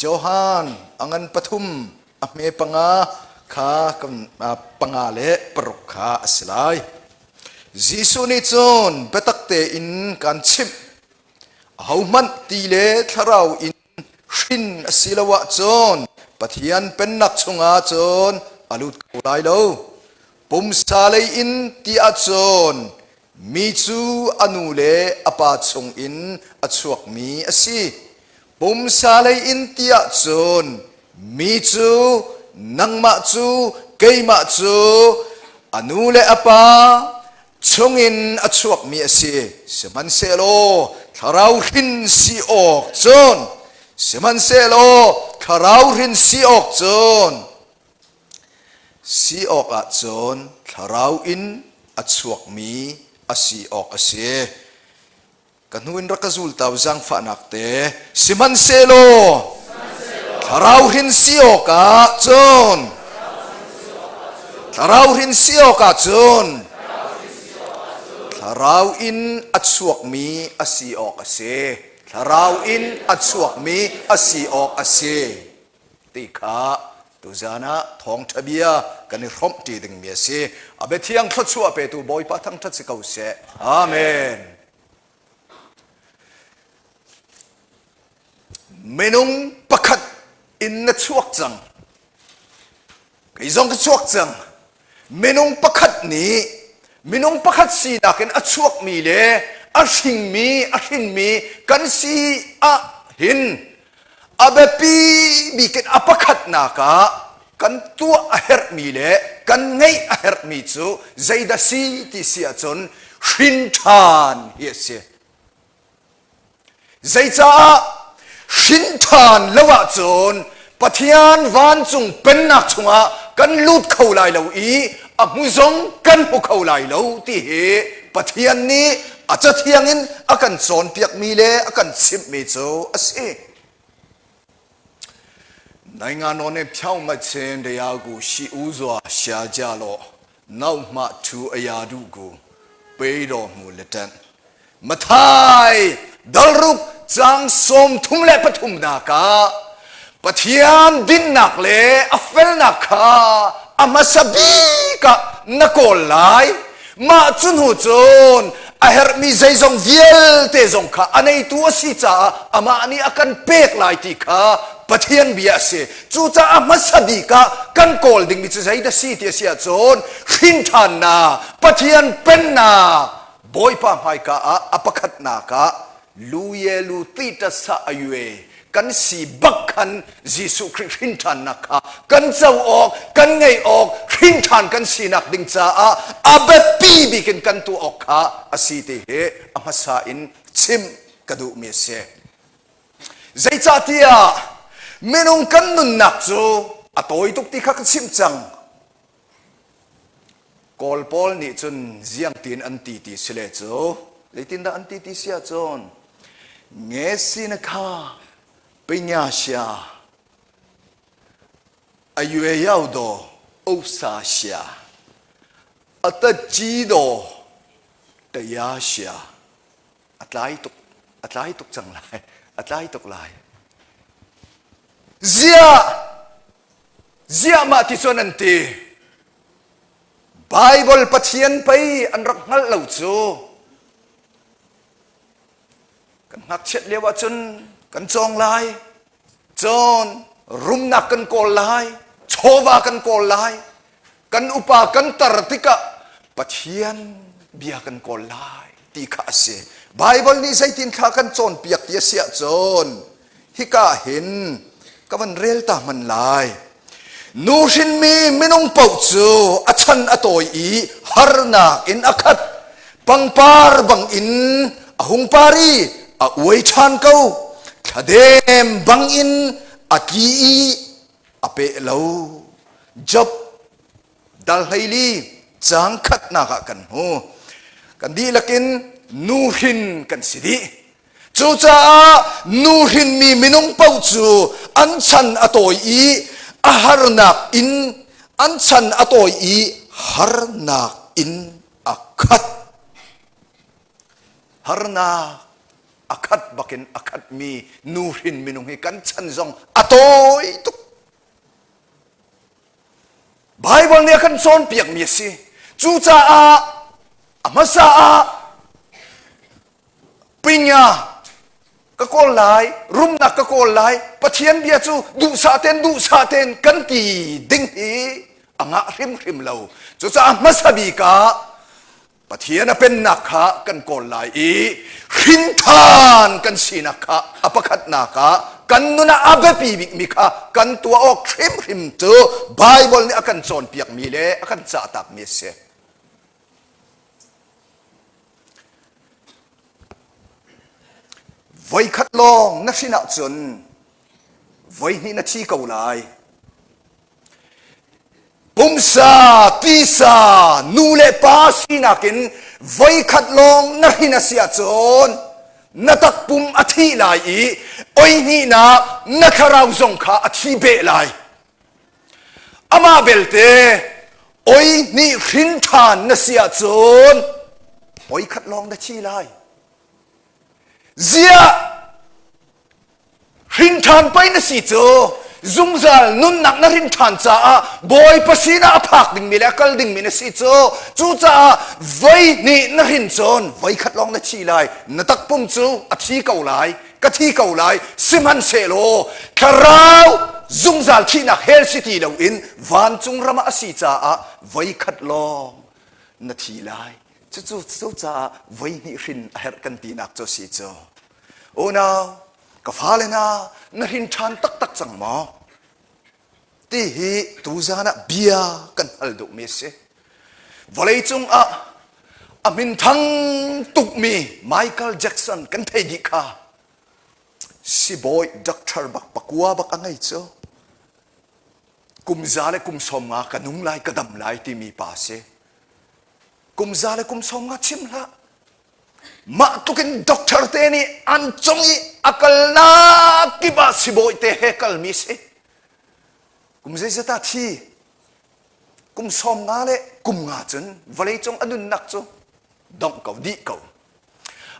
Johan a ngan pathum a hme panga kha panga le paruk kha a si lai. Jesuh nih cun biatak tein kan chimh. Ahohmanh ti le thlarau in hrin a si lo ahcun Pathian pennak chungah cun a lut kho lai lo. Pumsa lei in ti ahcun mi cu a nu le a pa chungin a chuakmi a si. Pumsa lei in ti ahcun mi cu nangmah cu keimah cu a nu le a pa chungin a chuakmi a si. Sihmanhsehlaw thlarau hrin si awk cun sihmanhsehlaw thlarau hrin si awk cun si awk ahcun thlarau in a chuakmi a si awk a si. Ka hnu in rak ka zul tau zaangfahnak te. Sihmanhsehlaw thlarau hrin si awkah cun thlarau hrin si awkah cun thlarau in a chuakmi a si awk a si. Thlarau in a chuakmi a si awk a si ti kha tuzan ah thawngṭha bia kan i hrawmh ṭi dingmi a si. A biathiang thluachuah petu Bawipa thangṭhat si ko seh. Amen. Minung pakhat in na chuak cang. Kei zong ka chuak cang. Minung pakhat nih minung pakhat sinak in a chuakmi le a hringmi a hrinmi kan si ah hin a biapi bik in a pakhatnak ah kan tuah a herhmi le kan ngeih a herhmi cu zeidah si ti si ahcun hrin ṭhan hi a si. Zeicah hrin ṭhan lo ahcun Pathian vancung pennak chungah kan lut kho lai lo i a hmu zong kan hmu kho lai lo ti hi Pathian nih a cathiang in a kan cawnpiakmi le a kan chimhmi cu a si. နိုင်ငံတော်နှင့်ဖြောင့်မတ်ခြင်းတရားကိုရှိဦးစွာရှာကြလော့နောက်မှထူအရာတို့ကိုပေးတော်မူလက်တံမထိုင်ဒလရုจางสมทุมและปทุมนากาปะเทียนดินนักเลอเฟลนักคาอามาสบีกะนกอลไล Mah cu hnu cun a herhmi zeizong vialte zong kha a neitu a si caah amah nih a kan pek lai ti kha Pathian bia a si. Cucaah hmasa bik ah kan kawl dingmi cu zeidah si ti a si ahcun hrinṭhannak, Pathian pennak, Bawipa hmaika ah a pakhatnak ah lu ye lu ti ta sa a yue kan si bak khan Jesuh Khrih hrinṭhannak kha kan co awk kan ngeih awk hrinṭhan kan sinak ding caah a biapi bik in kan tuah awk kha a si ti hi a hmasa in chim ka duhmi a si. Zeicahtiah minung kan nunnak cu a tawi tuk ti kha ka chimh cang. Kawl pawl nih cun ziang tiin an ti ti si le cu zeitindah an ti ti si ahcun nge si na kha pinya sia a yue yao do sa sia a ta chi do taya sia a tlai tuk a tlai tuk cang lai a tlai tuk lai ziah ziah mah ti cun an ti Bible Pathian pei an rak hngalh lo cu kan ngakchiat lio ahcun kan cawng lai cun rumnak kan kawl lai chawva kan kawl lai kan upa kan tar tikah Pathian bia kan kawl lai ti kha a si Bible nih zeitin thla kan cawnpiak ti a si ahcun hika hin ka van rel ta hman lai nu hrinmi minung paoh cu a chan a tawi i harnak in a khat pangpar bang in a hung par i a uai ṭhan ko thladem bang in a tli i a peh lo Job dal hleili caang khatnak ah kan hmu kan dihlak in nu hrin kan si dih cucaah nu hrinmi minung paoh cu an chan a tawi i a harnak in an chan a tawi i harnak in a khat harnak. A khat bakin a khatmi nuhrin minung hi kan chan zong a tawi tuk. Baibal nih a kan cawnpiakmi a si. Cucaah a hmasa ah pinya ka kawl lai, rumnak ka kawl lai, Pathian bia cu duhsah ten duhsah ten kan ti ding hi a ngah hrimhrim lo. Cucaah hmasa bik ah Pathian a pennak kha kan kawl lai i hrinthan kan sinak kha a pakhatnak ah kan nun ah a biapi bikmi kha kan tuah awk hrimhrim cu Baibal nih a kan cawnpiakmi le a kan cahtakmi a si. Voikhat lawng na hrin ahcun voihnih na thi ko lai. Pumsa, tisa, nu le pa sinak in voikhat lawng na hrin a si ahcun na takpum a thi lai i oihnihnak na thlarau zong kha a thi beh lai. Amah belte oihnih hrin ṭhan na si ahcun voikhat lawng na thi lai. Ziah Hrinṭhan pei na si cu zungzal nunnak na hrinṭhan caah Bawipa sinah a phak dingmi le a kal dingmi na si cu. Cucaah voi hnih na hrin cun voikhat lawng na thi lai. Na takpum cu a thi ko lai, ka thi ko lai. Sihmanhsehlaw thlarau zungzal thihnak hell si ti loin vancung ram ah a si caah voikhat lawng na thi lai. Cucu cucaah voi hnih hrin a herh kan tinak cu a si cu. Unau, ka fale hna, na hrin ṭhan taktak cang maw? Ti hi tuzan ah bia kan hal duhmi a si. Vawleicung ah a minthang tukmi Michael Jackson kan thei dih kha. Sibawi doctor bak pakua bak a ngei cu. Kum za le kum 50 ka nung lai ka dam lai timi pa si. Kum za le kum 50 chim hlah. Mah tlukin doctor te nih an cung i a kalnak kip ah sibawi te he kalmi si. Kum zeizat ah thi? Kum 50 le kum nga cun vawleicung a nunnak cu dongh ko dih ko.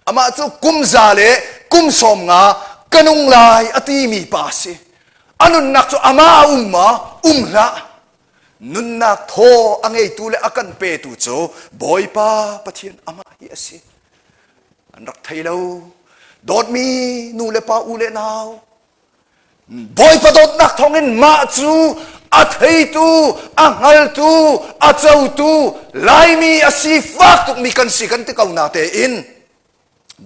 Amah cu kum za le kum 50 ka nung lai a timi pa si. A nunnak cu amah a um ma? Um hlah. Nunnak thaw a ngeitu le a kan petu cu Bawipa Pathian amah hi a si. An rak thei lo. Dawtmi nu le pa u le nau, Bawipa dawtnak thawngin mah cu a theitu, a hngaltu, a cotu Laimi a si fak tukmi kan si kan ti ko na tein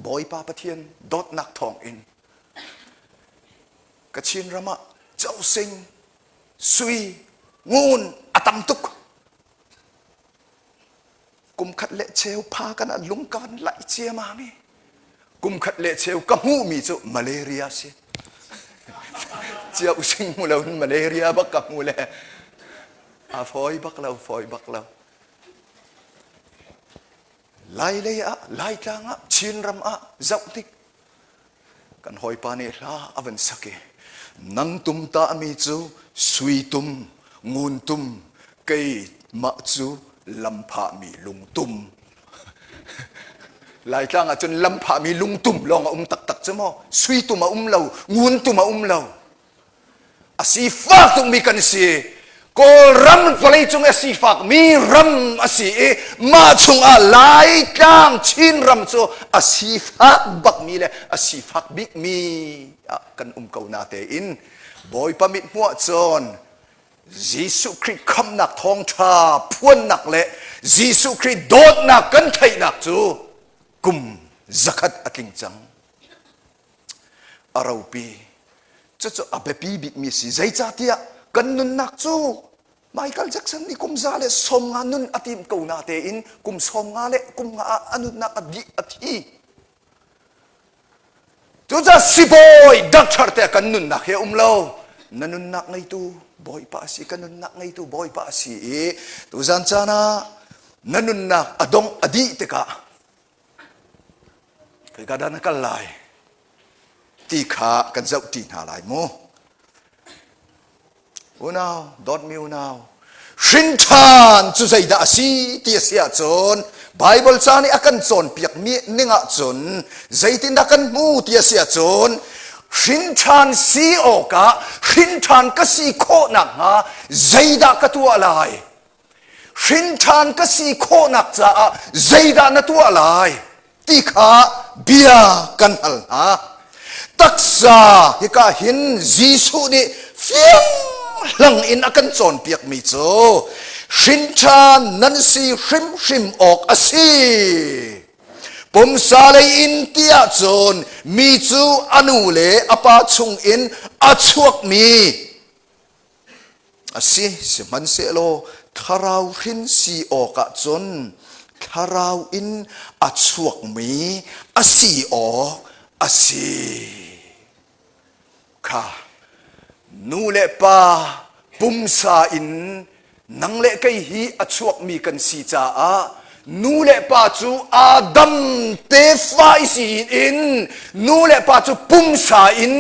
Bawipa Pathian dawtnak thawngin Kachin ram ah cosing Sui, ngun a tam tuk. Kum khat le cheu pha kan ah lung ka van laih ciamam i kum khat le cheu ka hmuhmi cu malaria si. Cia using hmu lo in malaria bak ka hmu le a fawi bak lo, fawi bak lo. Lai lei ah, Laitlang ah, Chinram ah zoh tik Kan hawipa nih hla a van sak i nang tum tahmi cu sui tum, ngun tum, keimah cu lamphahmi lungtum. Laitlang ah cun lamphahmi lungtum lawng a um taktak cu maw? Sui tum a um lo, ngun tum a um lo. A sifak tukmi kan si. Kawlram vawleicung a sifakmi ram a si i mah chungah Laitlang Chinram cu a sifak bakmi le a sifak bikmi ah kan um ko na tein Bawipa mithmuh ahcun Jesuh Khrih khamhnak thawngṭha phuannak le Jesuh Khrih dawtnak kan theihnak cu kum 100 a tling cang. A ropi. Cucu a biapi bikmi a si. Zeicahtiah kan nunnak cu Michael Jackson nih kum 150 nun a tim ko na tein kum 50 le kum nga ah a nunnak a dih a thi. Cucaah sibawi doctor te kan nunnak hi a um lo. Na nunnak ngeitu Bawipa a si, ka nunnak ngeitu Bawipa a si i tuzan caan ah na nunnak a dongh a dih tikah Khoika dah na kal lai ti kha kan zoh ṭi hna lai mu. Unau, dawtmi unau, hrinṭhan cu zeidah a si ti a si ahcun Bible ca nih a kan cawnpiak mi ning ahcun zeitindah kan hmu ti a si ahcun hrin ṭhan si awkah hrin ṭhan ka si khawh nakhnga zeidah ka tuah lai? Hrin ṭhan ka si khawhnak caah zeidah na tuah lai? Ti kha bia kan hal hna. Taksa hika hin Jesuh nih fiang hlang in a kan cawnpiakmi cu hrin ṭhan nan si hrimhrim awk a si. Pumsa lei in ti ahcun mi cu a nu le a pa chung in a chuakmi a si. Sihmanhsehlaw thlarau hrin si awkah cun thlarau in a chuakmi a si awk a si. Kha nu le pa pumsa in nang le kei hi a chuakmi kan si caah nu le pa cu Adam tefa i si in nu le pa cu pumsa in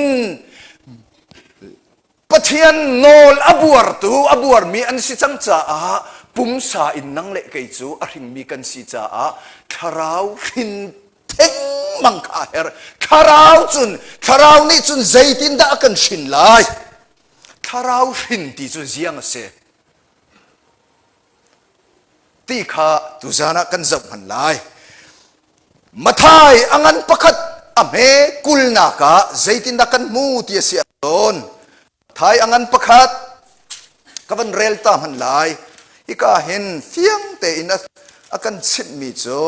Pathian nawl a buartu a buarmi an si cang caah pumsa in nang le kei cu a hringmi kan si caah thlarau hrin thengmang kha a herh. Thlarau cun thlarau nih cun zeitindah a kan hrin lai? Thlarau hrin ti cu ziang a si ti kha tuzan ah kan zoh hman lai. Mathai a ngan pakhat a hme kulnak ah zeitindah kan hmu ti a si ahcun Thai a ngan pakhat ka van rel ta hman lai. Hika hin fiang tein a kan chimhmi cu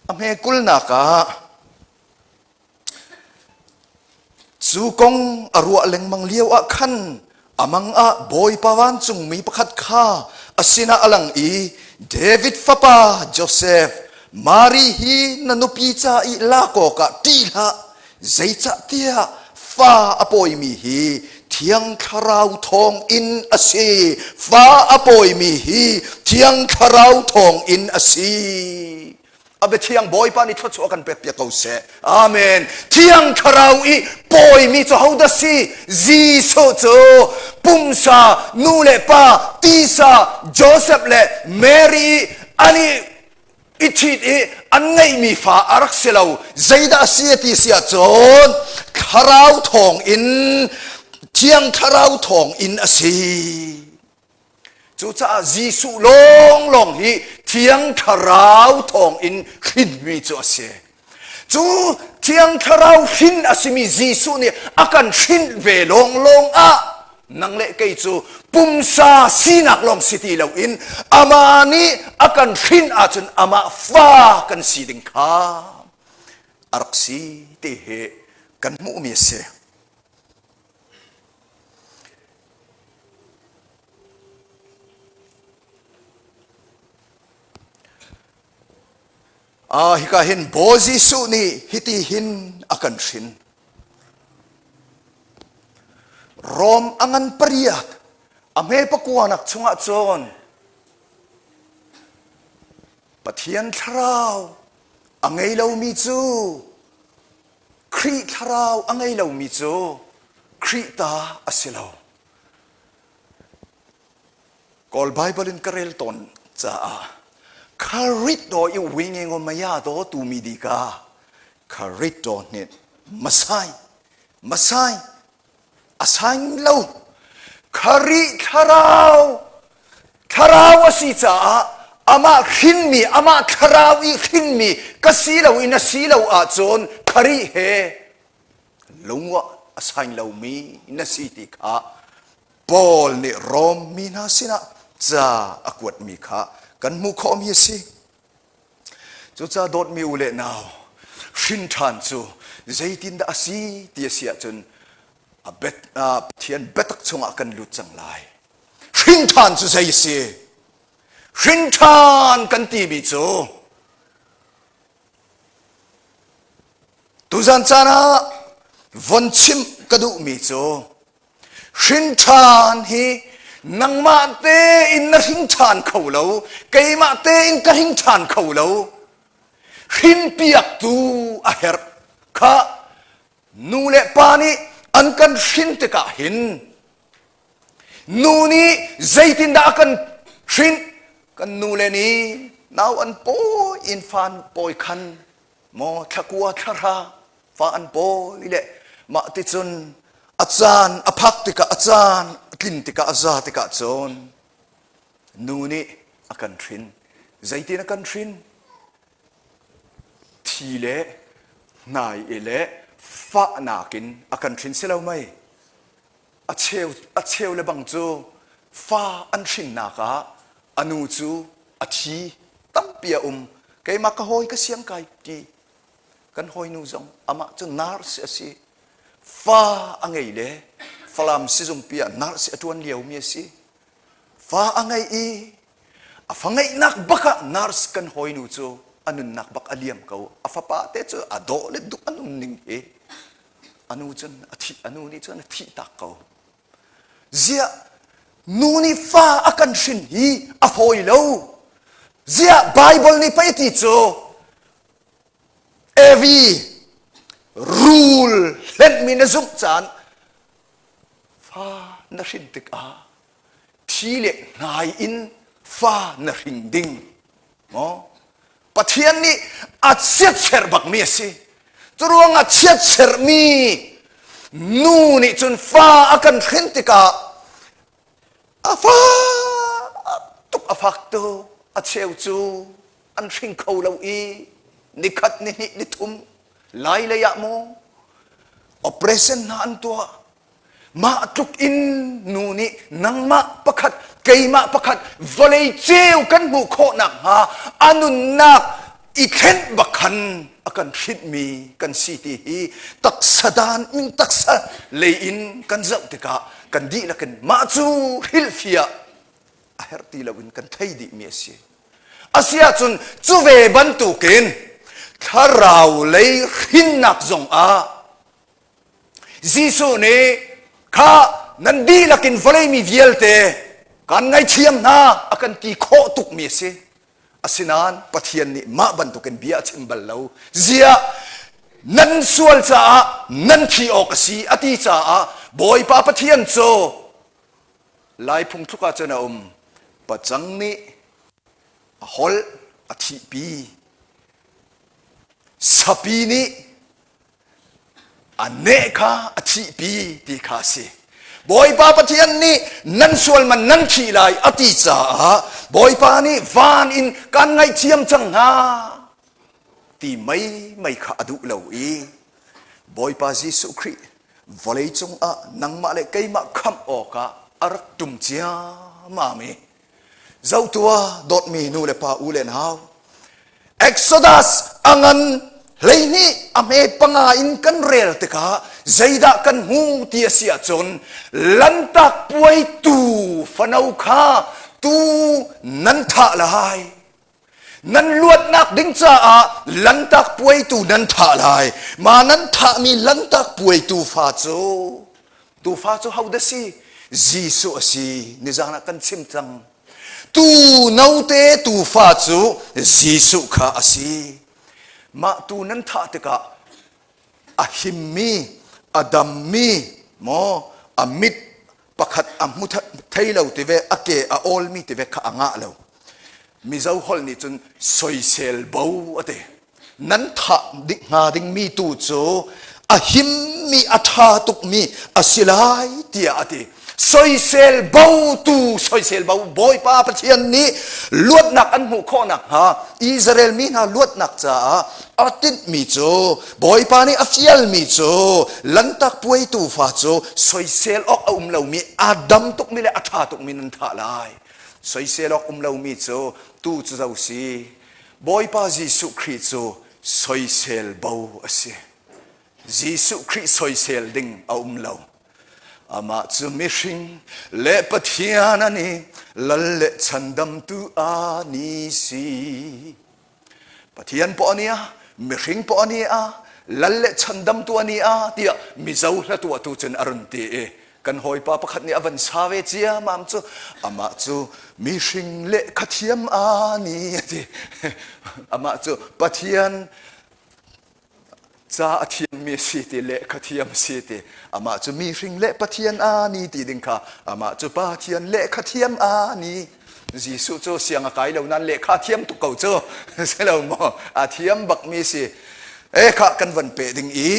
a hme kulnak ah cu kong a ruah lengmang lio ah khan a mang ah Bawipa vancungmi pakhat kha a sinah a lang i David fapa Josef, Mari hi na nupi ca i lak awkah ṭih hlah, zeicahtiah fa a pawimi hi Thiang Thlarau thawng in a si. Fa a pawimi hi Thiang Thlarau thawng in a si. A biathiang Bawipa nih thluachuah kan pek piak ko seh. Amen. Thiang Thlarau i pawimi cu hodah si? Jesuh cu pumsa nu le pa tisa Joseph le Mary an i i ṭhit i an ngeihmi fa a rak si lo. Zeidah a si ti si ahcun Thlarau thawng in Thiang Thlarau thawng in a si. Cucaah Jesuh lawnglawng hi Thiang Thlarau thawngin hrinmi cu a si. Cu Thiang Thlarau hrin a simi Jesuh nih a kan hrinh ve lawnglawng ah nang le kei cu pumsa sinak lawng si ti loin amah nih a kan hrin ahcun amah fa kan si ding kha a rak si ti hi kan hmuhmi a si. Ah, hika hin Bawi Jesuh nih hiti hin a kan hrin. Rom a ngan pariat a hme pakuanak chungah cun Pathian thlarau a ngei lomi cu Khrih thlarau a ngei lomi cu Khrih ta a si lo. Kawl Bible in ka rel tawn caah kharit do i wingengo maya do tu mi di ka kharit do hnit masai masai asain lo khari thlarau thlarau a si caah amah hrinmi amah thlarau i hrinmi ka si lo in a si lo ahcun khari he lungwa a sain lomi na si ti kha Paul nih Rom mi hna sinah ca a kuatmi kha kan hmuh khawhmi a si. Cucaah dawtmi u le nau, hrin ṭhan cu zeitindah a si ti a si ahcun a bet, Pathian biatak chungah kan lut cang lai. Hrin ṭhan cu zei a si? Hrin ṭhan kan timi cu tuzan caan ah von chimh ka duhmi cu Hrin ṭhan hi nangmah tein na hring ṭhan kho lo, keimah tein ka hring ṭhan kho lo. Hrinpiaktu a herh kha nu le pa nih an kan hrin tikah hin nu nih zeitindah a kan hrin? Kan nu le nih. Nau an pawi in fan pawi khan maw thlakua thlahra fa an pawi le mah ti cun a caan a phak tikah a caan a tlin tikah a za tikah cun nu nih a kan hrin. Zeitin a kan hrin? Thi le hnai i le fahnak in a kan hrin si lo mei? A cheu, a cheu le bang cu fa an hrinnak ah a nu cu a thi tampi a um. Keimah ka hawi ka siang kai ti. Kan hawinu zong amah cu nurse a si. Fa a ngei le Falam sizungpi ah nurse a ṭuan liomi a si. Fa a ngei i a fa ngeihnak bak ah nurse kan hawinu cu a nunnak bak a liam ko. A fapa te cu a dawh le duh a nunning hi a nu cun a thih a nu nih cun a thih tak ko. Ziah nu nih fa a kan hrin hi a fawi lo. Ziah Bible nih pei ti cu Evi rul hlenhmi na zumh caan fa na hrin tikah thi le hnai in fa na hring ding maw Pathian nih a chiatserh bakmi a si cu ruangah chiatserhmi nu nih cun fa a kan hrin tikah a fak tuk a fak tuk a cheu cu an hring kho lo i nikhat nihnih nithum lai lei ah maw operation hna an tuah mah tluk in nu nih nangmah pakhat keimah pakhat vawlei ceu kan hmuh khawh nakhnga a nunnak i thlen bak khan a kan hrinhmi kan si ti hi taksa dan in taksa lei in kan zoh tikah kan dihlak in mah cu hrilhfiah a herh ti loin kan thei dihmi a si. Asiahcun cu ve bantukin thlarau lei hrinnak zongah Jesuh nih kha nan dihlak in vawlei mi vialte kan ngaithiam hna a kan ti khawh tukmi a si. Asinain Pathian nih mah bantukin bia a chim bal lo. Ziah nan sual caah nan thi awk a si a ti caah Bawipa Pathian cu Lai phungthluk ah cun a um. Pacang nih a holh a thihpi. Sapi nih a neh kha a thihpi ti kha a si. Bawipa Pathian nih nan sual man nan thi lai a ti caah Bawipa nih van in kan ngaihthiam cang hna ti mei mei kha a duh lo i Bawipa Jesuh Khrih vawleicung ah nangmah le keimah khamh awkah a rak ṭum ciammam i zohtua dawtmi nu le pa u le nau Exodus a ngan 12 a hme panga in kan rel tikah zeidah kan hmu ti a si ahcun lantak puai tu fano kha tu nan thah lai Nan luatnak ding caah lantak puaitu nan thah lai. Ma nan thahmi lantak puai tuufa cu tuufa cu hodah si? Jesuh a si. Nizan ah kan chim cang. Tu note tuufa cu Jesuh kha a si. Mah tu nan thah tikah a himmi, a dammi, maw a mit pakhat a hmu thei lo ti ve a ke a awlmi ti ve kha a ngah lo mizo holh nih cun soisel bo a ti nan thah hnga dingmi tu cu a himmi a ṭha tukmi a si lai tiah a ti soisel bo tu soisel bo bawipa pathian nih luatnak an hmuh khawh nakhnga Israel mi hna luatnak caah a tinhmi cu Bawipa nih a fialmi cu lantak puai tuufa cu soisel awk a um lomi a dam tukmi le a ṭha tukmi nan thah lai. Soisel awk um lomi cu tu cu zo si. Bawipa Jesuh Khrih cu soisel bo a si. Jesuh Khrih soisel ding a um lo. Amah cu mihring le Pathian an i lal le chandamtu a ni si. Pathian poh ani a, mihring poh ani a, lal le chandamtu ani a tiah Mizo hla tuahtu cun a run ti i kan hawipa pakhat nih a van sa ve ciamam cu amah cu mihring le khathiam a ni a ti. Amah cu Pathian ca a thiammi a si ti lehkha thiam a si ti amah cu mihring le Pathian a ni ti ding kha amah cu Pathian lehkha thiam a ni. Jesuh cu siang a kai lo nain lehkha thiam tuk ko cu. Si lo maw? A thiam bakmi si. E kha kan van pe ding i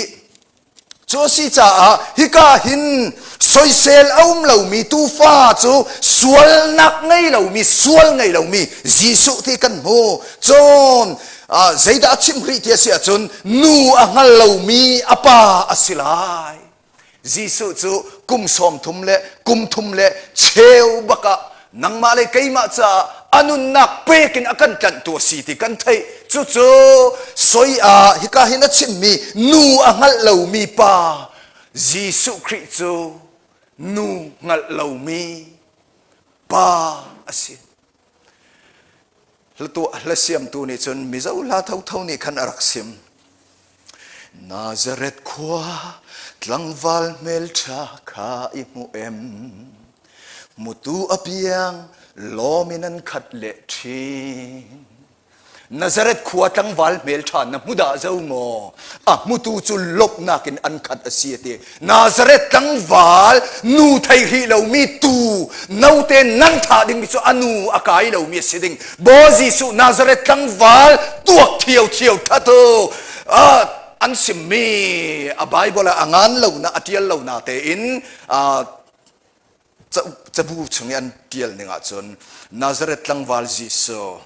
Cu a si caah hika hin soisel a um lomi tuufa cu sualnak ngei lomi sual ngei lomi Jesuh ti kan hmu. Cun zeidah a chim rih ti a si ahcun nu a hngal lomi a pa a si lai. Jesuh cu kum sawm thum le kum thum le cheu bak ah nangmah le keimah caah a nunnak pek in a kan tlanhtu a si ti kan theih. Cucu soi ah hika hin a chimmi nu a hngalh lomi pa Jesuh Khrih cu nu hngalh lomi pa a si. Hla siamtu nih cun Mizo hla thotho nih khan a rak sim. Nazareth khua tlangval hmelṭha kha i hmu em. Mutu a piang lawm in an khat leh ṭhin. Nazareth khua tlangval hmelṭha na hmu dah zo maw? A hmutu cu lawmhnak in an khat a si a ti. Nazareth tlangval nu thei rih lomi tu note nan thah dingmi cu a nu a kai lomi a si ding. Bawi Jesuh Nazareth tlangval tuak thiothiao that u. An simmi a Bible ah a ngan lo na a tial lo na tein cabu chung i an tial ning ahcun Nazareth tlangval Jesuh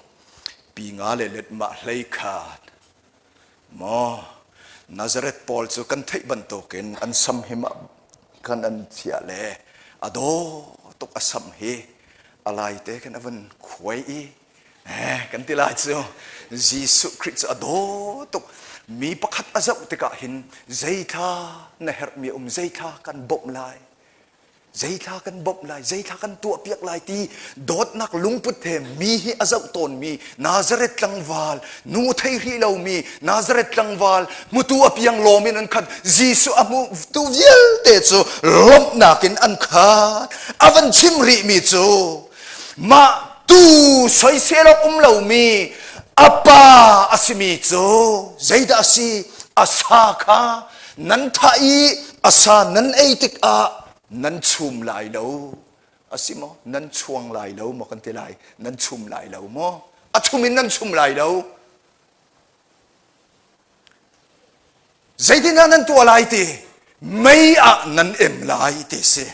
pi nga le let mah hlei khat maw Nazareth pawl cu kan theih bantukin an sam hi mah kan an chiah le a daw tuk a sam hi a lai te khan a van khuai i eh kan ti lai cu Jesuh Khrih cu a daw tuk mi pakhat a zoh tikah hin zeithla na herhmi um zeithla kan bawmh lai Zeithla kan bawmh lai, zeithla kan tuahpiak lai ti dawtnak lungput he mi hi a zoh tawnmi Nazareth tlangval, nu thei rih lomi Nazareth tlangval, hmutu a piang lawm in an khat. Jesuh a hmutu vialte cu lawmhnak in an khat. A van chim rihmi cu mah tu soisel awk um lomi a pa a simi cu zeidah a si? A sa kha nan thah i a sa nan ei tikah nan chum lai lo a si maw nan chuang lai lo maw kan ti lai nan chum lai lo maw a chum in nan chum lai lo zeitindah nan tuah lai ti mei ah nan em lai ti si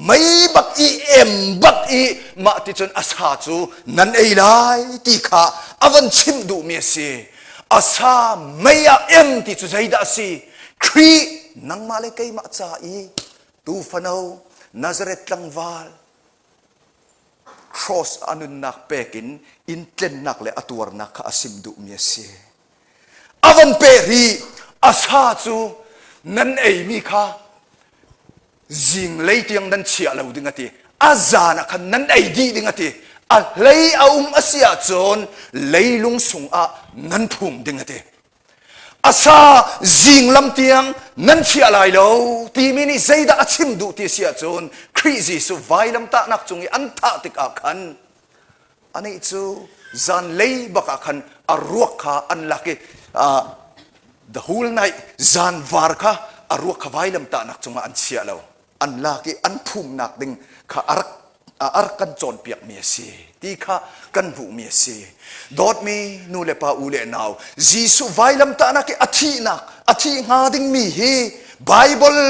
mei bak i em bak i mah ti cun a sa cu nan ei lai ti kha a van chimh duhmi a si a sa mei ah em ti cu zeidah a si Khrih nangmah le keimah ca i tuufano Nazareth tlangval cross a nunnak pek in in tlennak le a tuarnak kha a sim duhmi a si a van peh rih a sa cu nan eimi kha zinglei tiang nan chiah lo ding a ti a zan ah khan nan ei dih ding a ti a hlei a um a si ahcun leilung sung ah nan phum ding a ti a sa zinglam tiang nan chiah lai lo timi nih zeidah a chim duh ti si ahcun Khrih Jesuh vailamtahnak cung i an thah tikah khan anih cu zanlei bak ah khan a ruak kha an lak i the whole night zanvar kha a ruak kha vailamtahnak cungah an chiah lo an lak i an phumnak ding kha a rak a rak kan cawnpiakmi a si ti kha kan hmuhmi a si dawtmi nu le pa u le nau Jesuh vailamtahnak i a thihnak a thih hnga dingmi hi Bible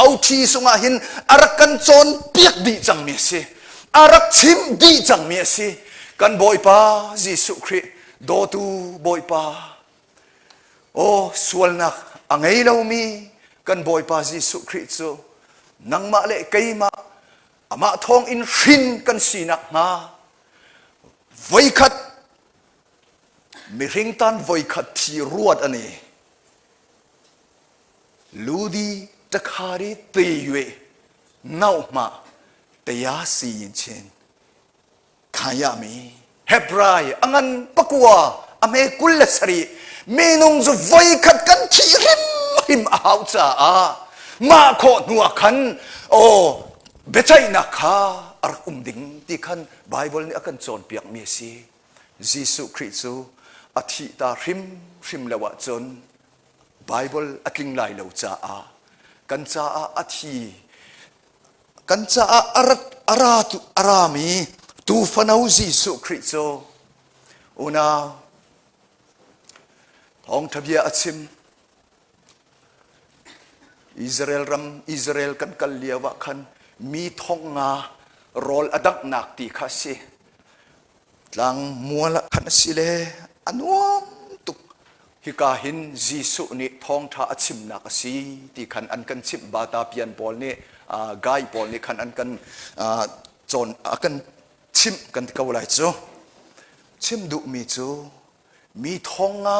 OT sungah hin a rak kan cawnpiak dih cangmi a si a rak chim dih cangmi a si kan Bawipa Jesuh Khrih dawtu Bawipa Aw sualnak a ngei lomi kan Bawipa Jesuh Khrih cu nangmah le keimah amah thawng in hrin kan sinak hnga voikhat mihring tan voikhat thi ruat ani ludi takhari te yue nauhma teya si yin chin Khayami Hebrai a ngan pakua a hme 27 minung cu voikhat kan thih hrimhrim a hau caah mah khawh hnu ah khan aw biaceihnak kha a rak um ding ti khan Bible nih a kan cawnpiakmi a si. Jesuh Khrih cu a thih ta hrimhrim lo ahcun Bible a tling lai lo caah kan caah a thi kan caah a rat a ra a rami Tuufano Jesuh Khrih cu unau thawngṭha bia a chim. Israel ram Israel kan kal lio ah khan mi thong nga rawl a danghnak ti kha a si. Tlang mual ah khan a si le a nuam tuk. Hika hin Jesuh nih thawngṭha a chimnak a si ti khan an kan chimh. Bata pian pawl nih gai pawl nih khan an kan cawn a kan chimh kan ti ko lai cu. Chim duhmi cu mi thong nga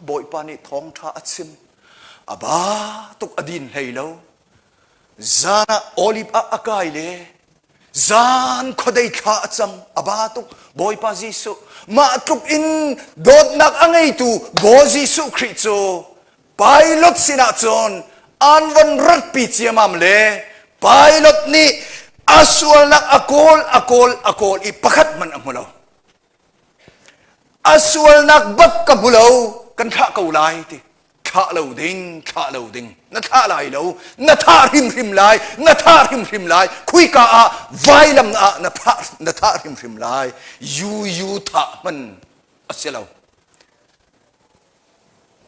Bawipa nih thawngṭha a chim. A ba tuk a din hlei lo. Zan ah olive ah a kai le zan khuadei thla a cam a ba tuk Bawipa Jesuh mah tluk in dawtnak a ngeitu Bawi Jesuh Khrih cu pilot sinah cun an von ratpi ciamam le pilot nih a sualnak a kawl a kawl a kawl i pakhat hmanh a hmu lo. A sualnak bak ka hmu lo, kan thlah ko lai ti. Thlah lo ding, thlah lo ding. Na thlah lai lo, na thah hrimhrim lai, na thah hrimhrim lai. Khuika ah vailam ah na thah, na thah hrimhrim lai. Yu yu thah hman a si lo.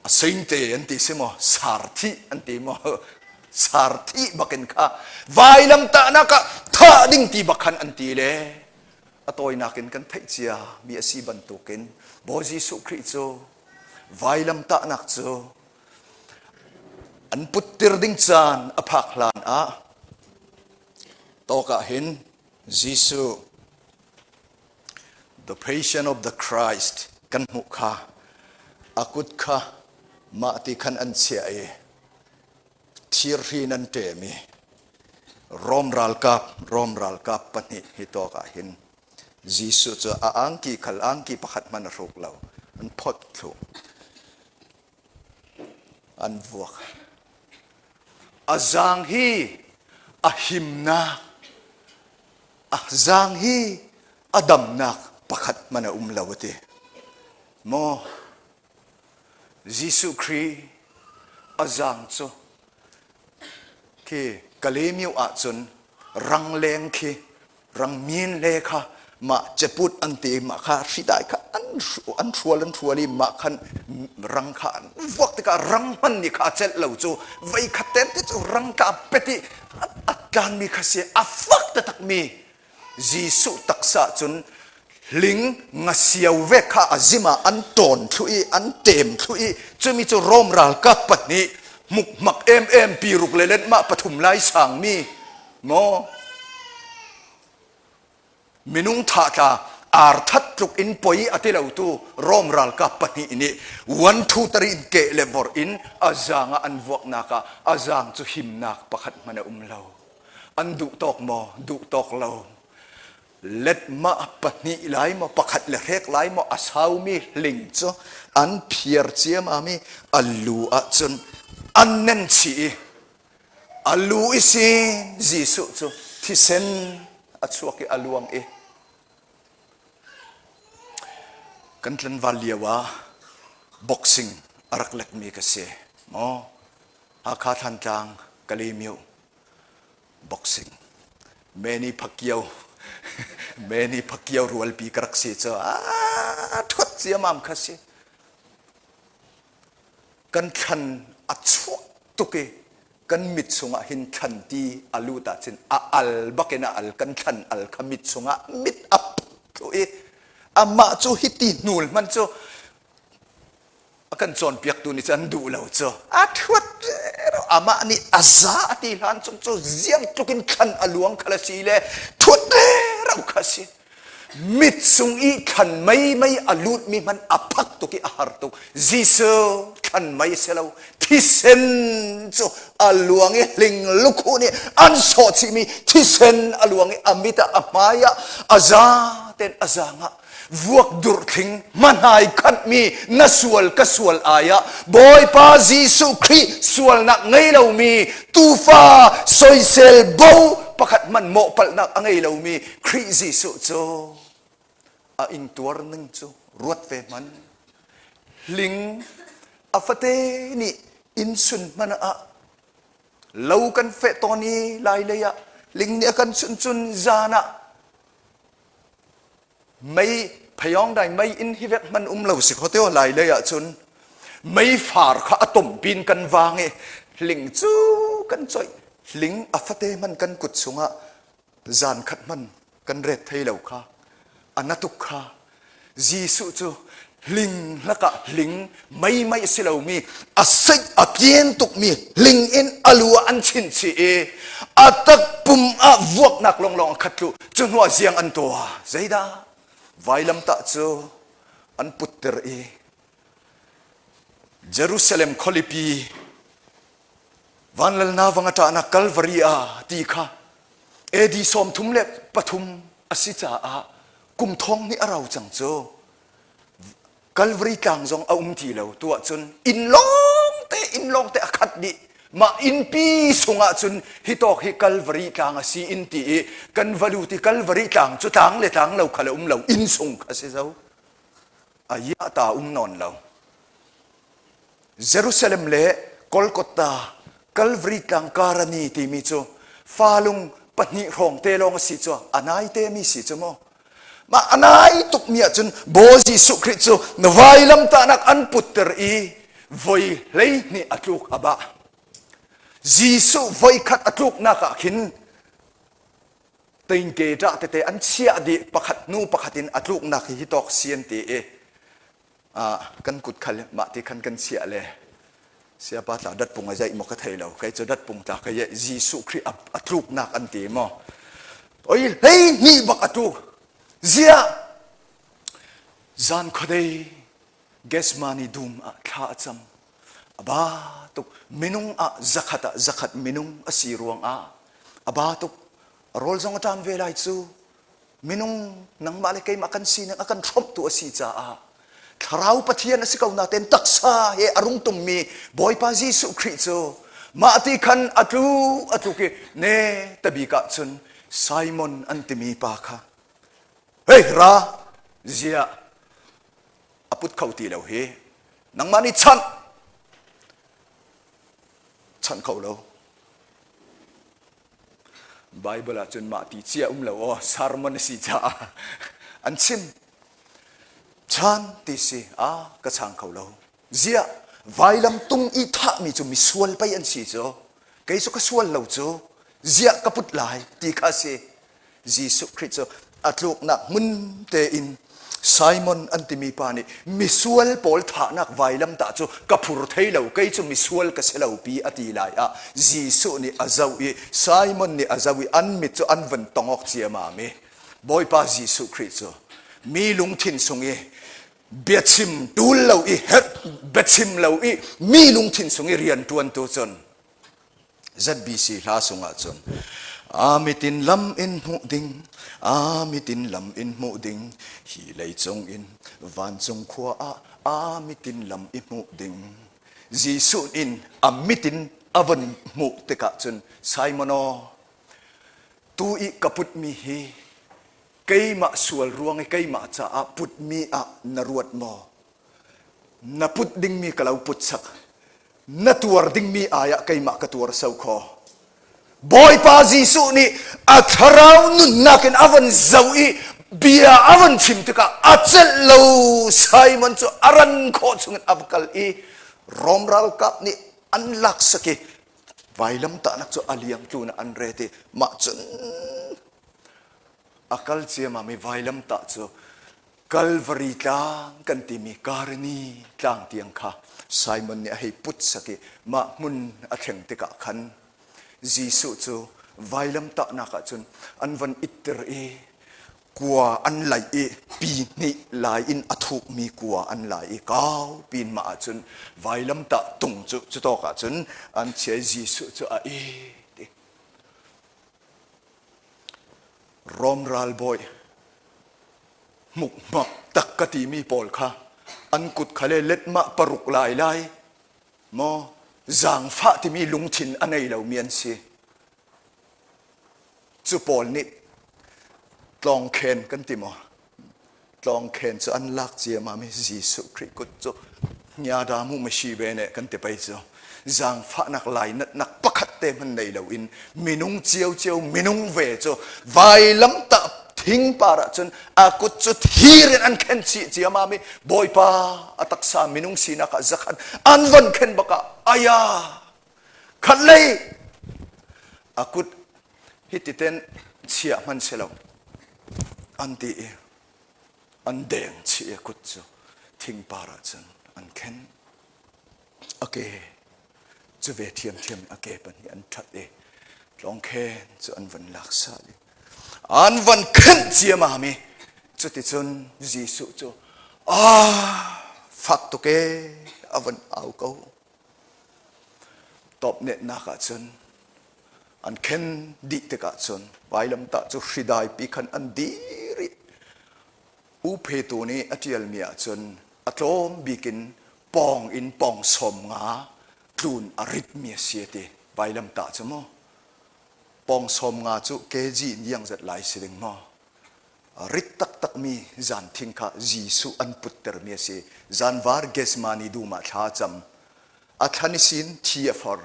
A singte an ti si maw, sarthi an ti maw, sarthi bakin kha vailam tahnak ah thah ding ti bak khan an ti le a tawinak in kan theih cia mi a si bantukin Bawi Jesuh Khrih cu vailam tahnak cu an puttir ding caan a phak hlan ah tawk ah hin Jesuh the passion of the Christ kan hmuh kha a kut kha mah ti khan an chiah i thirhri nan ṭem i Rom ralkap Rom ralkap pahnih hi tawk ah hin Jesuh cu a angki khal angki pakhat hmanh a hruk lo an phot thlu an vuak a zaang hi a himnak a zaang hi a damnak pakhat hmanh a um lo a ti maw Jesuh Khrih a zaang cu khi Kalaymyo ahcun rangleng khi rangmin le kha mah ceput an ti mah kha hridai kha an an hrual an hrual i mah khan rang kha an vuak tikah rang hman nih kha a celh lo cu vei khat ten te cu rang tla pet i a tlanmi kha si a fak taktak mi Jesuh taksa cun hling ngasiau ve kha a zim ah an ṭawn thlu i an ṭem thlu i cumi cu Rom ralkap pahnih mukmak emem piruk le letmah pathum lai sangmi maw minung thah tla ar that tluk in poi a ti lotu Rom ralkap pahnih nih one two three in keh le vor in a zang ah an vuaknak ah a zang cu himnak pakhat hmanh a um lo. An duh tawk maw? Duh tawk lo. Letmah pahnih lai maw, pakhat le hrek lai maw a saumi hling cu an phiar ciamam i a lu ahcun an nen chih i a lu i sin Jesuh cu thisen a chuak i a luang i kan tlanval lio ah boxing a rak lekmi ka si maw Hakha Thantlang Kalaymyo boxing Manny Pacquiao Manny Pacquiao rualpi ka rak si cu a thuat ciamam kha si kan thlan a chuak tuk i kan mit chungah hin thlan ti a lut ahcun a al bakin a al kan thlan al kha mit chungah mit a thlu i amah cu hiti hnul hman cu a kan cawnpiaktu nih cun an duh lo cu a thuat amah nih a za a ti hlan chung cu ziang tluk in thlan a luang khal a si le thuat reu kha si mit sung i thlan mei mei a lut mi hman a phak tuk i a har tuk Jesuh thlan mei si lo thisen cu a luang i hling lukhu nih an sawh chih mi thisen a luang i a mit ah a hmai ah a za ten a zang ah vuak durhthling hmahnai khatmi na sual ka sual ai ah Bawipa Jesuh Khrih sualnak ngei lomi tuufa soisel bo pakhat hmanh mawhpalhnak a ngei lomi Khrih Jesuh cu a ingtuar ning cu ruat ve hmanh hling a fate nih inn sun hmanh ah lo kan feh tawn i lai lei ah ling nih a kan chunh cun zan ah. Mei phayong dai mei in hi vek man um lo si kho teo lai lei ah cun mei far kha a tom pin kan vang i hling cu kan coih hling a fate man kan kut chungah zan khat man kan ret thei lo kha a na tuk kha Jesuh cu hling lakah hling mei mei si lomi a seih a pian tukmi hling in a lu ah an chinh chih i a takpum ah vuaknak lawnglawng a khat tlu cu hnuah ziang an tuah zeidah vailamtah cu an putter i Jerusalem khualipi vanlalna vang a ṭahnak Kalvari ah ti kha AD 33 a si caah kum thong nih a rau cang cu Calvary tlang zong a um ti lo tu ahcun inn lawngte inn lawngte a khat dih mah innpi sungah cun hi tawk hi Calvary tlang a si in ti i kan valu ti Calvary tlang cu tlang le tlang lo kha le um lo inn sung kha si zo a ya ta um nawn lo Jerusalem le Golgotha Calvary tlang karani timi cu falung pahnih hrawng te lawng a si cu a nai te mi si cu mu mah a nai tukmi ahcun Bawi Jesuh Khrih cu na vailamtahnak an putter i voi 12 a tluk a bah Jesuh voi khat a tluknak ah khin teingke ṭah tete an chiah dih pakhat hnu pakhat in a tluknak hi hi tawk si an ti i kan kut khal mah ti khan kan chiah le siapa tla dat pung a zaih maw ka thei lo kei cu dat pung tla ka ye Jesuh Khrih a tluknak an ti maw oi hlei hnih bak a tluk zia zan khuadei Gethsemane dum ah thla a cam aba tuk minung ah zakhat ah zakhat minung a si ruang ah aba tuk rawl zong a ṭam ve lai cu minung nangmah le keimah kan sining a kan hrawmhtu a si caah thlarau Pathian a si ko nain taksa he a rung tummi Bawipa Jesuh Khrih cu mah ti khan a tlu a tluk i ne tabik ah cun Simon an timi pa kha hei ra ziah a put kho ti lo hi nangmah nih chanh chanh kho lo Bible ah cun mah ti cia um lo aw sermon a si caah an chim chan ti si a ka chang kho lo ziah vailam tung i thahmi cu misual pei an si cu kei cu ka sual lo cu ziah ka put lai ti kha si Jesuh Khrih cu a tluknak hmun tein Simon an timi pa nih misual pawl thahnak vailamtah cu ka phur thei lo kei cu misual ka si lo pi a ti lai ah Jesuh nih a zoh i Simon nih a zoh i an mit cu an van tongok ciamam i Bawipa Jesuh Khrih cu mi lungthin sung i biachim tul lo i herh biachim lo i mi lungthin sung i rian ṭuantu cun ZBC hla sungah cun a mitin lam in hmuh ding a mitin lam in hmuh ding hi leicung in vancung khua ah a mitin lam i hmuh ding Jesuh in a mitin a von hmuh tikah cun Simon aw tu i ka putmi hi keimah sual ruang i keimah caah putmi ah na ruat maw na put dingmi ka lo put sak na tuar dingmi ai ah keimah ka tuar so kho Bawipa Jesuh nih a thlarau nunnak in a von zoh i bia a von chim tikah a celh lo Simon cu a ran khawh chungin a va kal i Rom ralkap nih an lak sak i vailamtahnak cu a liang tlun ah an ret i mah cun a kal ciamam i vailamtah cu Kalvari tlang kan timi Karani tlang tiang kha Simon nih a hei put sak i mah hmun a thleng tikah khan Jesuh cu vailamtahnak ah cun an van itter i kua an laih i pi hnih lai in a thukmi kua an lai i kau pin mah ah cun vailamtah tung cu cutawk ah cun an chia i Jesuh cu a it i Rom ralbawi hmukmak tak ka timi pawl kha an kut kha le letmah paruk lai lai maw zaangfah timi lungthin a nei lomi an si cu pawl nih tlawngkhen kan ti maw tlawngkhen cu an lak ciamam i Jesuh Khrih kut cu ngiada mu mashi ve ne kan ti pei cu zaangfahnak lainatnak pakhat te hmanh nei loin minung ciocio minung ve cu vailamtah. Thingpar ah cun a kut cu thir in an khen chih ciamam i Bawipa a taksa minung sinak ah zakhat an von khen bak ah aya khat lei a kut hiti ten chia hman si lo an ti i an deng chih i a kut cu thingpar ah cun an khen. A ke cu ve ṭhiamṭhiam a ke pahnih an ṭhat i tlawngkhen cu an van lak sal i an van khenh ciamam i cuticun Jesuh cu ah fak tuk ee a van au ko. Tawpnetnak ah cun an khen dih tikah cun vailamtah cu hridai pi khan an dir i U Phetu nih a ṭialmi ahcun a tlawm bik in pawng in pawng 50 tlun a ritmi a si a ti. Vailamtah cu maw? Pawng 50 cu kg in iang zat lai si ding maw? A rit taktakmi zanthing kha Jesuh an puttermi a si. Zanvar Gethsemane dum ah thla a cam. A thlan i sin thi a for.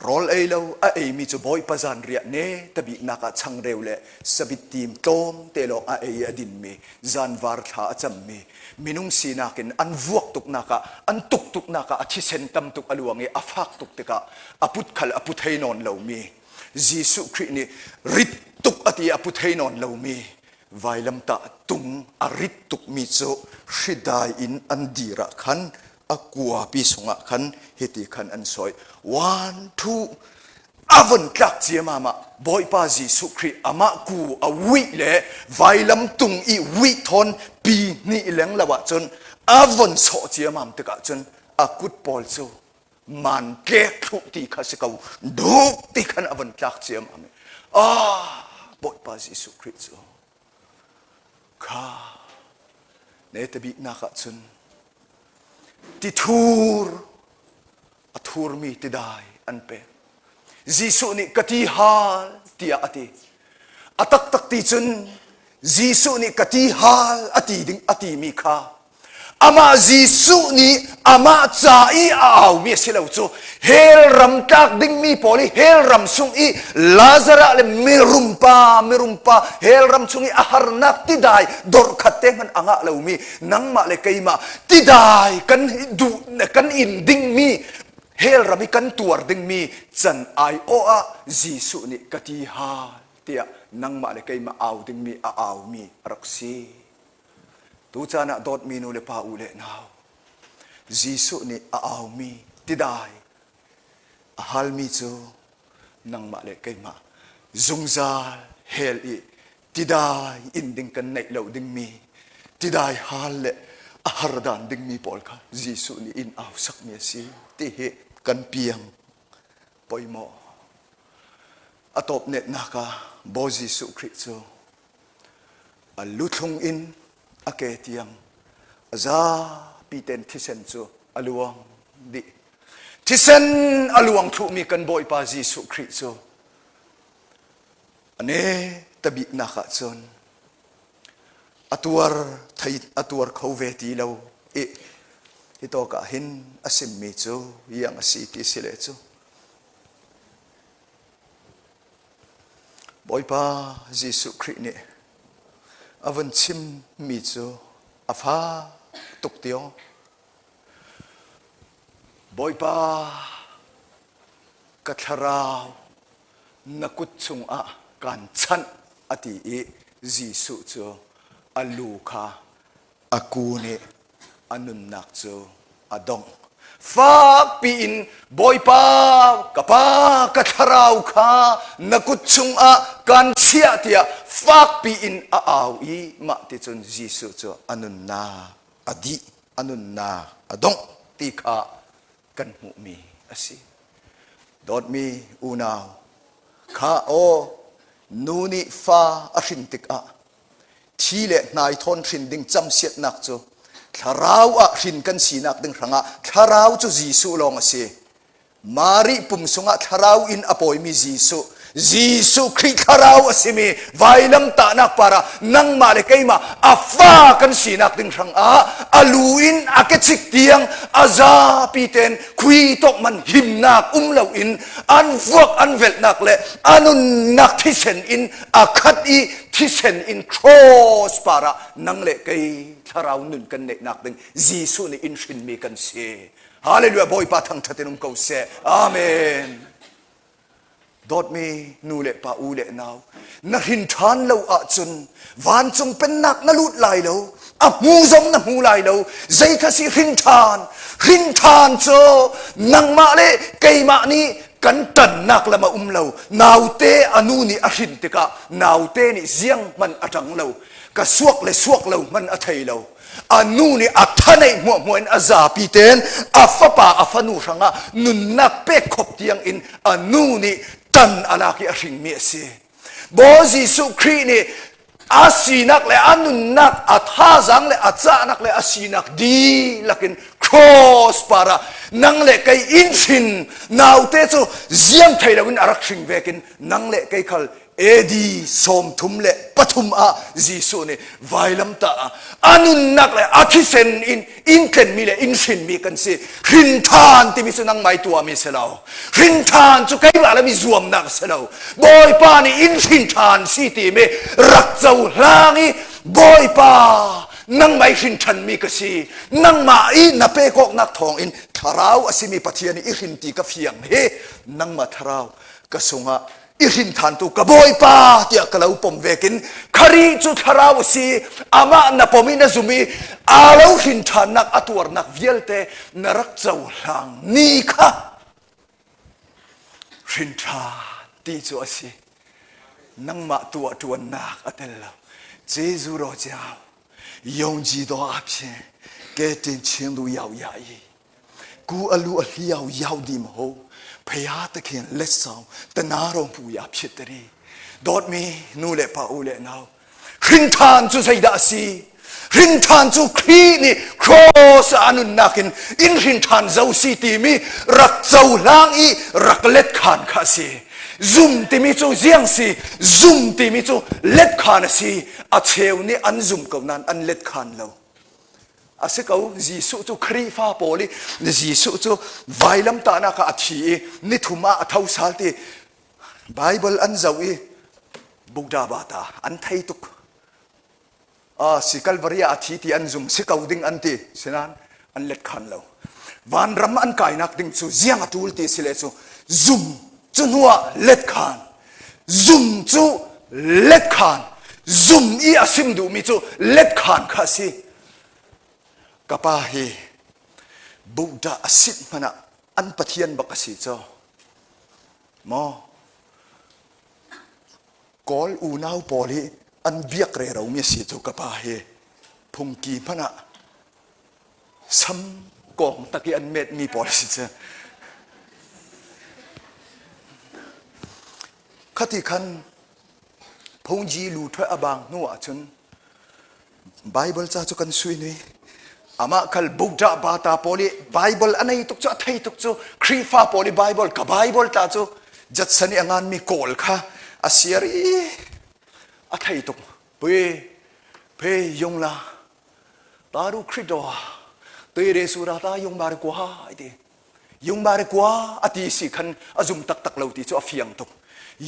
Rawl ei lo a eimi cu Bawipa zanriah ne tabiknak ah changreu le sabittim tlawmte lawng a ei i a dinmi, zanvar thla a cammi, minung sinak in an vuak tuknak ah, an tuk tuknak ah a thisen tam tuk a luang i a fak tuk tikah a put khal a pu thei nawn lomi, Jesuh Khrih nih rit tuk a ti i a pu thei nawn lomi, vailamtah tung a rit tukmi cu hridai in an dir ah khan a kuapi sungah khan hiti khan an sawi. One, two, a von tlak ciamam ah Bawipa Jesuh Khrih amah ku a wih le vailam tung i wih thawn pi hnih leng lo ahcun a von sawh ciamam tikah cun a kut pawl cu man tlek thluh ti kha si ko duk ti khan a von tlak ciamam i ah Bawipa Jesuh Khrih cu Kha ne tabiknak ahcun tithur a thurmi tidai an pek. Jesuh nih ka ti hal tiah a ti. A taktak ti cun Jesuh nih ka ti hal a ti ding a timi kha Amah Jesuh nih amah ca i a aumi a si lo cu hell ram tlak dingmi pawl i hell ram chung i Lazarus le mirumpa mirumpa hell ram chung i a harnak tidai dorkhat te hmanh a ngah lomi nangmah le keimah tidai kan duh kan in dingmi hell ram i kan tuar dingmi can ai awh ah Jesuh nih ka ti hal tiah nangmah le keimah au dingmi a aumi a rak si. Tucaan ah dawtmi nu le pa u le nau, Jesuh nih a aumi tidai a halmi cu nangmah le keimah zungzal hell i tidai in ding kan neih lo dingmi tidai hal le a har dan dingmi pawl kha Jesuh nih in au sakmi a si ti hi kan piang poimaw a tawp netnak ah Bawi Jesuh Khrih cu A luthlung in a ke tiang a zapi ten thisen cu a luang dih. Thisen a luang thluhmi kan Bawipa Jesuh Khrih cu a ne tabiknak ah cun a tuar thei a tuar kho ve ti lo i hi tawk ah hin a simmi cu iang a si ti si le cu Bawipa Jesuh Khrih nih a vun chimmi cu a fak tuk tio. Bawipa, ka thlarau na kut chungah kaan chanh a ti i Jesuh cu a lu kha a ku nih a nunnak cu a dongh. Fakpi in Bawipa ka pa ka thlarau kha na kut chungah kan chiah tiah fakpi in a au i mah ti cun Jesuh cu a nunnak a dih a nunnak a dongh ti kha kan hmuhmi a si. Dawtmi unau kha aw nu nih fa a hrin tikah Thi le hnaithawn hrin ding camsiatnak cu thlarau ah hrin kan sinak ding hrangah thlarau cu Jesuh lawng a si. Mari pum sungah thlarau in a pawimi Jesuh. Jesuh Khrih thlarau a simi vailamtahnak par ah nangmah le keimah a fa kan sinak ding hrangah a lu in a kechik tiang a zapi ten khui tok man himnak um loin an vuak an velhnak le a nunnak thisen in a khat i thisen in cross par ah nang le kei thlarau nun kan neihnak ding Jesuh nih in hrinmi kan si. Hallelujah Bawipa thangṭhat in um ko seh. Amen. Dawtmi nu le pa u le nau na hrin ṭhan lo ahcun vancung pennak na lut lai lo a hmu zong na hmu lai lo zei kha si hrin ṭhan hrin ṭhan cu nangmah le keimah nih kan ṭannak lam a um lo naute a nu nih a hrin tikah naute nih ziang hmanh a ṭang lo ka suak le suak lo hmanh a thei lo a nu nih a thaneih hmuahhmuah in a zapi tein a fapa a fanu hrangah nunnak pek khop tiang in a nu nih tan a lak i a hringmi a si. Bawi Jesuh Khrih nih a sinak le a nunnak a thazaang le a cahnak le a sinak dihlak in cross par ah nang le kei in hrin naute cu ziam thei loin a rak hring vekin nang le kei khal AD 33 ah Jesuh nih vailamtah ah a nunnak le a thisen in in tlenmi le in hrinmi kan si. Hrin ṭhan timi cu nangmah i tuahmi si lo. Hrin ṭhan cu keimah le mi zuamnak si lo. Bawipa nih in hrin ṭhan si timi rak cohlang i Bawipa nangmah i hrin ṭhanmi ka si. Nangmah i na pekawknak thawng in thlarau a simi Pathian i hrin ti ka fiang hi nangmah thlarau ka sungah i hrinthantu ka bawipa tiah ka lo pom vekin khari cu thlarau a si amah na pom i na zum i aa lo hrin ṭhannak a tuarnak vialte na rak cohlang ni kha hrin ṭhan ti cu a si nangmah tuah ṭuannak a tel lo Jesu ro ciao yong ji do a phe ke tin ching du yao ya yi Ku a lu a hliau yau dim ho phaya te khin let sau tana rong pu ya phit tari dawtmi nu le pa u le nau hrinthan cu zeidah a si hrinthan cu Khrih nih cross a nunnak in in hrinthan zo si timi rak cohlang i rak let khan kha a si zum timi cu ziang si zum timi cu let khan a si a cheu nih an zum ko nain an let khan lo A si ko, Jesuh cu Khrihfa pawl i Jesuh cu vailamtahnak ah a thi i nithum ah a tho sal ti Bible an zoh i Buddha bata an thei tuk. Ah, si Calvary ah a thi ti an zum si ko ding an ti. Sinain an let khan lo. Vanram an kainak ding cu ziang a tul ti si le cu zum cu hnuah let khan. Zum cu let khan. Zum i a sim duhmi cu let khan kha a si. Ka pa hi Buddha a sit hmanh ah an pathian bak a si cu. Maw? Kawl unau pawl hi an biak reromi a si cu ka pa hi. Phungki hmanh ah sam kawng tak i an metmi pawl a si cu. Khati khan phungji lu ṭhuai a bang hnu ahcun Bible ca cu kan sui nui. Amah khal Buddha bata pawl i Bible a nei tuk cu a thei tuk cu Khrihfa pawl i Bible ka Bible ta cu Judson i a nganmi kawl kha a siar i a thei tuk. Pui phe yung la ta ru Khrido tui re su ra ta yung bar kwa ai ti. Yungbar kua a ti si khan a zum taktak lo ti cu a fiang tuk.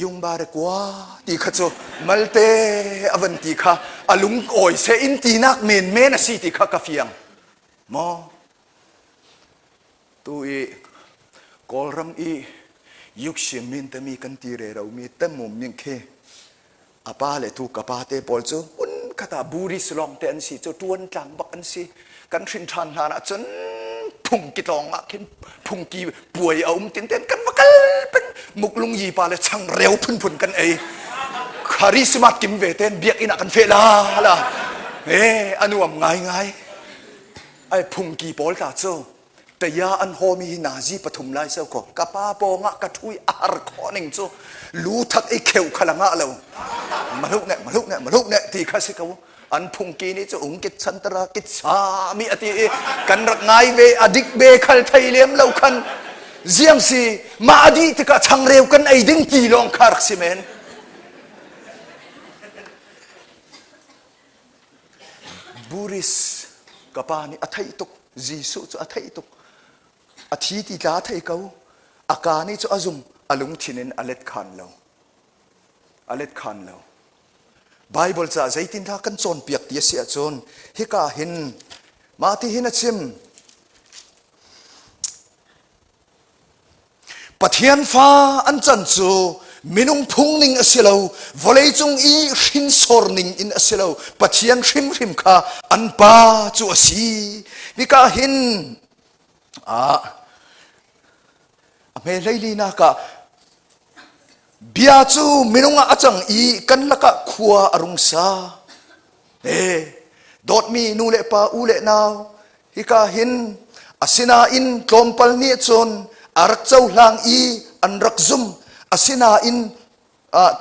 Yungbar kua ti kha cu malte a van ti kha a lung awi se in tinak men men a si ti kha ka fiang. Maw tu i Kawlram i yuksim min tami kan ti re ro mi temum ning khi a pa le tu ka pa te pawl cu hmun khat ah Buddhist lawng te an si cu tuan tlang bak an si kan hrin ṭhan hlan ah cun phungki tlawng ah khin phungki puai a um tin ten kan va kal pen muklung yi pa le changreu phunphun kan ei Christmas kim ve ten biakinn ah kan fe la la eh anuam ngai ngai ai phungki pawl ta cu Taya an hawmi hi nazi pathum lai so ko ka pa pawngah ka ṭhu i a har khawh ning cu lu thak i kheu kha la ngah lo maluk ne maluk ne maluk ne ti kha si ko an phungki nih cu ung kit chantara kit sami ati i kan rak ngai ve adik be khal thei lem lo khan. Ziang si mah a dih tikah changreu kan ei ding ti lawng kha rak si men. Buris ka pa nih a theih tuk. Jesuh cu a theih tuk. A thi ti tla a thei ko. A ka nih cu a zum. A lungthin in a let khan lo. A let khan lo. Bible ca zeitindah kan cawnpiak ti a si ahcun hika hin mah ti hin a chim. Pathian fa an can cu minung phung ning a si lo, vawleicung i hrinsor ning in a si lo, Pathian hrimhrim kha an pa cu a si. Hika hin ah a hme hleilinak ah bia cu minung ah a cang i kan lakah khua a rung sa. E, dawtmi nu le pa u le nau, hika hin asinain tlawmpal nih cun a rak cohlang i an rak zum. Asinain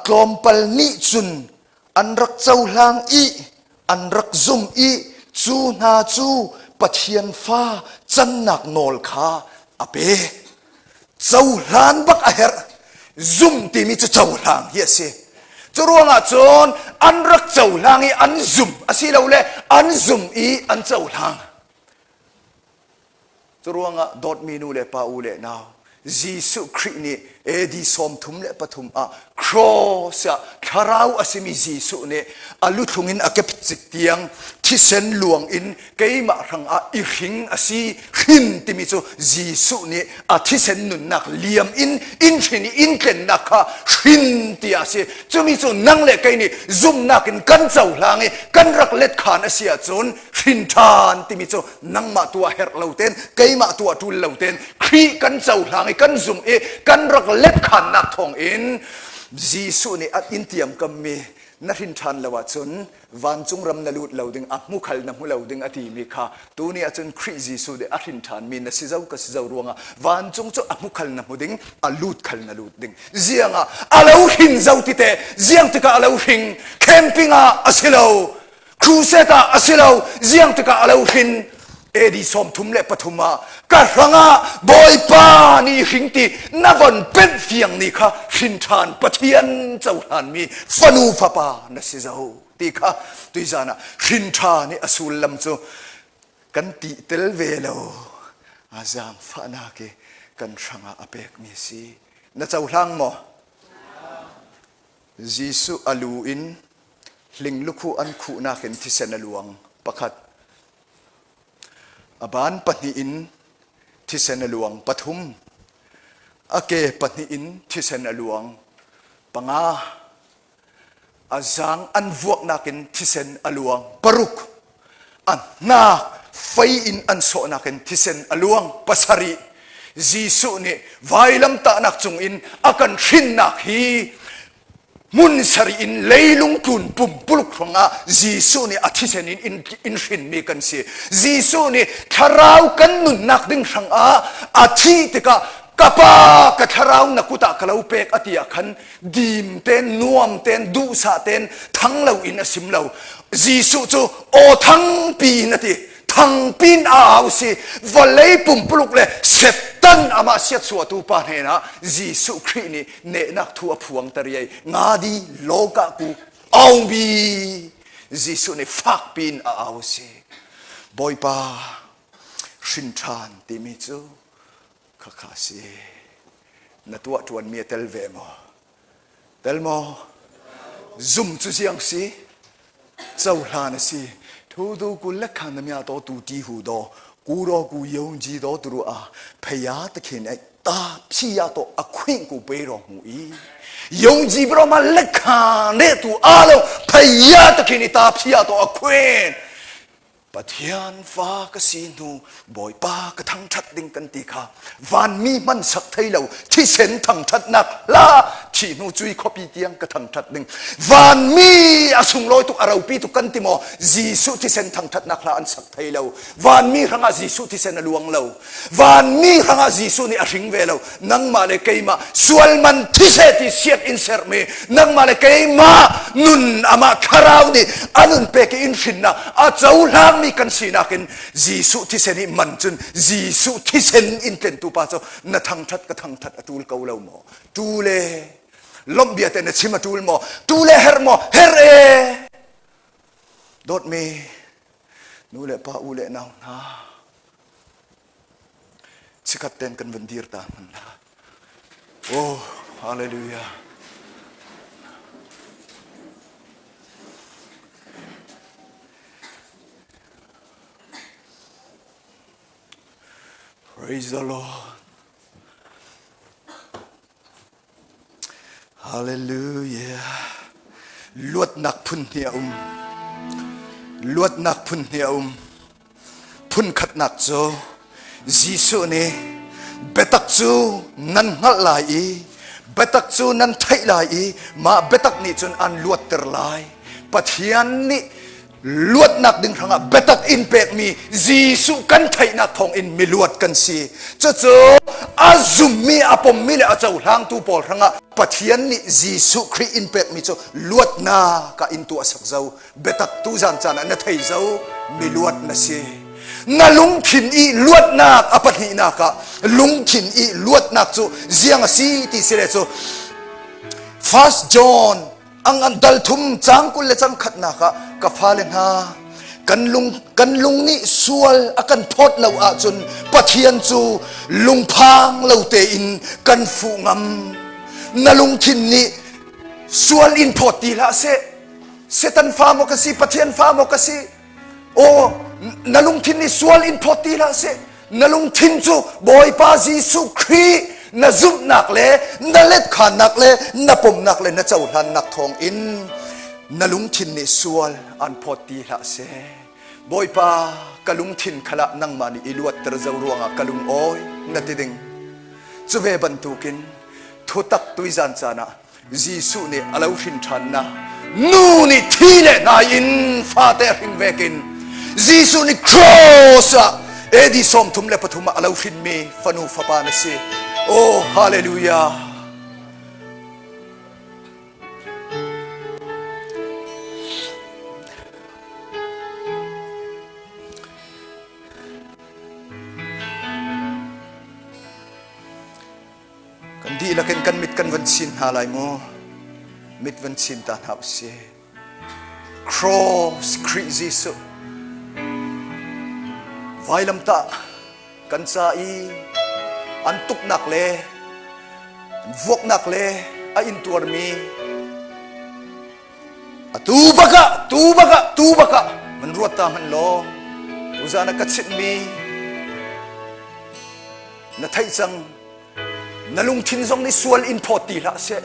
tlawmpal nih cun an rak cohlang i an rak zum i cu hna cu Pathian fa cannak nawl kha a pek. Cohlan bak a herh. Zum timi cu cohlang hi a si. Cu ruangah cun an rak cohlang i an zum asilole an zum i an cohlang. Cu ruangah dawtmi nu le pa u le nau Jesuh Khrih nih AD 33 ah cross ah thlarau a simi Jesuh nih a luthlung in a kepcik tiang thisen luang in keimah hrangah i hring a si hrin timi cu Jesuh nih a thisen nunnak liam in in hrin i in tlennak kha hrin ti a si cumi cu nang le kei nih zumhnak in kan cohlang i kan rak let khan a si ahcun hrin ṭhan timi cu nangmah tuah herh lo ten keimah tuah ṭul lo ten Khrih kan cohlang i kan zum i kan rak let khannak thawng in Jesuh nih a in tiam kammi na hrin ṭhan lo ahcun vancung ram na lut lo ding a hmu khal na hmu lo ding a timi kha tuni ahcun Khrih Jesuh nih a hrin ṭhanmi na si zo ka si zo ruangah vancung cu a hmu khal na hmu ding a lut khal na lut ding ziang ah a lo hrin zo ti te ziang tikah a lo hring camping ah a si lo crusade ah a si lo ziang tikah a lo hrin AD 33 ah ka hrangah Bawipa nih hring ti na von penh fiang ni kha hrin ṭhan Pathian cohlanmi fanu fapa na si zo ti kha tuizan ah hrin ṭha nih a sullam cu kan ti tel ve lo a zaangfahnak i kan hrangah a pekmi a si na cohlang maw Jesuh a lu in hling lukhuh an khuhnak in thisen a luang pakhat a ban pahnih in thisen a luang pathum a ke pahnih in thisen a luang panga A zaang an vuaknak in thisen a luang. Paruk. A hnak fei in an sawhnak in thisen a luang. Pasarih. Jesuh nih vailamtahnak cungin a kan hrinnak hi hmun sarih in leilung tlun pumpuluk ruangah Jesuh nih a thisen in in hrinmi kan si. Jesuh nih thlarau kan nunnak ding hrangah a thih tikah ka pa ka thlarau na kut ah ka lo pek a ti ah khan dim ten nuam ten duhsah ten thang lo in a sim lo Jesuh cu aw thang pi in a ti thang pin a au si vawlei pumpuluk le setan amah siatsuatu pa hnenah Jesuh Khrih nih nehnak thu a phuang tariai nga di loka ku aung bi Jesuh nih fak pin a au si Bawipa hrin ṭhan timi cu Khakha si. Na tuah ṭuanmi a tel ve maw? Tel maw? Zum cu ziang si? Cohlan a si. Thu du ku le khang na mya to tu ti hu do ku ro ku yong ji do tu ru a phaya ta khin ai ta phi ya to a khwing ku pe ro mu i yong ji bro ma le kha ne tu a lo phaya ta khin i ta phi ya to a khwin Pathian fa ka si hnu Bawipa ka thangṭhat ding kan ti kha vanmi hmanh sak thei lo thisen thangṭhatnak hla Thi hnu cui khuapi tiang ka thangṭhat ding. Vanmi a sunglawi tuk a ropi tuk kan ti maw? Jesuh thisen thangṭhatnak hla an sak thei lo. Vanmi hrangah Jesuh thisen a luang lo. Vanmi hrangah Jesuh nih a hring ve lo. Nangmah le keimah sual man thise ti siat in sermi nangmah le keimah nun amah thlarau nih a nun pek i in hrinnak a cohlangmi kan sinak in Jesuh thisen i man cun Jesuh thisen in tlentu pa cu na thangṭhat ka thangṭhat a ṭul ko lo maw? Ṭul e. Lawmh bia te na chim a ṭul maw? Ṭul e herh maw? Herh e. Dawtmi nu le pa u le nau hna chikat ten kan van dir ta hman la. Oh, hallelujah. Praise the Lord. Hallelujah. Luatnak phun hnih a um. Luatnak phun hnih a um. Phun khatnak cu Jesuh nih biatak cu nan hngalh lai i biatak cu nan theih lai i mah biatak nih cun an luatter lai. Pathian nih luatnak ding hrangah biatak in pekmi Jesuh kan theihnak thawng in miluat kan si. Cucu a zummi, a pommi le a cohlangtu pawl hrangah Pathian nih Jesuh Khrih in pekmi cu luatnak ah in tuah sak zo. Biatak tu zan caan ah na thei zo, miluat na si. Na lungthin i luatnak a pahnihnak ah lungthin i luatnak cu ziang a si ti si le cu First John Ang an dal thum cang kul le cang khatnak ah ka fale hna kan lung kan lung nih sual a kan phawt lo ahcun Pathian cu lungphang lo tein kan fuh ngam. Na lungthin nih sual in phawt ti hlah seh. Satan fa maw ka si, Pathian fa maw ka si? Aw, na lungthin nih sual in phawt ti hlah seh. Na lungthin cu Bawipa Jesuh Khrih na zumhnak le na letkhannak le na pomnak le na cohlannak thawng in na lungthin nih sual an phawt ti hlah seh. Bawipa, ka lungthin khalah nangmah nih i luatter zo ruangah ka lung awi na ti ding. Cu ve bantukin thutak tuizan caan ah Jesuh nih a lo hrin ṭhannak nu nih thi le hnai in fate a hrin vekin Jesuh nih cross ah AD 33 ah a lo hrinmi fanu fapa na si. Oh hallelujah. Kan dihlak in kan mit kan van chin hna lai mu. Mit van chin ta hna usih. Cross Khrih Jesuh. Vailamtah kan ca i an tuknak le an vuaknak le a intuarmi atu bakah tu bakah tu bakah man ruat ta hmanh law tuzan a ka chimhmi na theih cang na lungthin zong nih sual in phawt ti hlah seh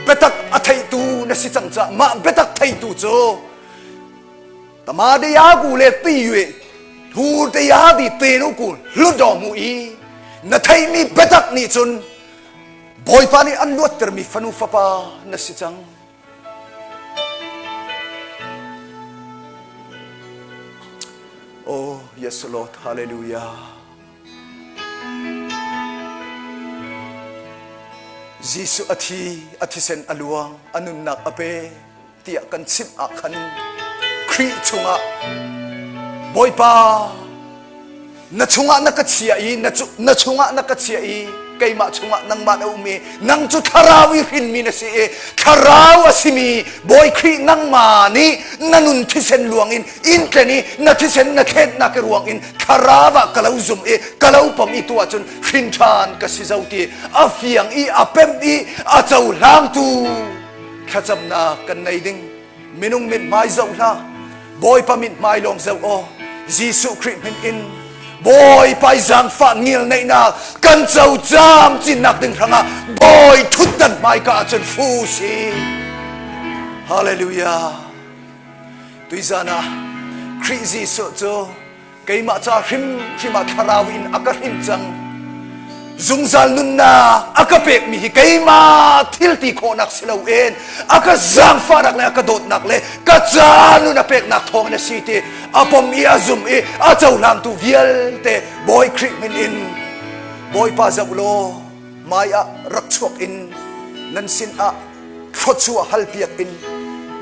biatak a theitu na si cang caah mah biatak theitu cu tama de ya gu le ti yue hu te ya di te nu ku hlut do mu i na theimi biatak nih cun Bawipa nih an luattermi fanu fapa na si cang Oh yes Lord hallelujah Jesuh a thi, a thisen a luang, a nunnak a pe tiah kan chimh ah khan Khrih chungah Bawipa na chungah na ka chia i na chungah na ka chia i keimah chungah nangmah na um i nang cu thlarau i hrinmi na si i thlarau a simi Bawi Khrih nangmah nih na nun thisen luang in in tlen i na thisen na thletnak i ruang in thlarau ah ka lo zum i ka lo pom i tu ahcun hrin ṭhan ka si zo ti a fiang i a pemh i a cohlangtu thlacamnak kan nei ding minung mithmai zoh hlah Bawipa mithmai lawng zoh aw Jesuh Khrih min in Bawipa i zaangfah ngilneihnak kan co camcinnak ding hrangah Bawi thutdan hmaika ahcun fu si Hallelujah Tuizan ah Khrih Jesuh cu keimah ca hrimhrim ah thlarau in a ka hrin cang. Zungzal nunnak a ka pekmi hi keimah thil ti khawhnak si loin a ka zaangfahnak le a ka dawtnak le ka ca nun a peknak thawngin a si ti a pom i a zum i a cohlangtu vialte Bawi Khrih min in Bawipa zoh law hmai ah rak chuak in nan sin ah thluachuah halpiak in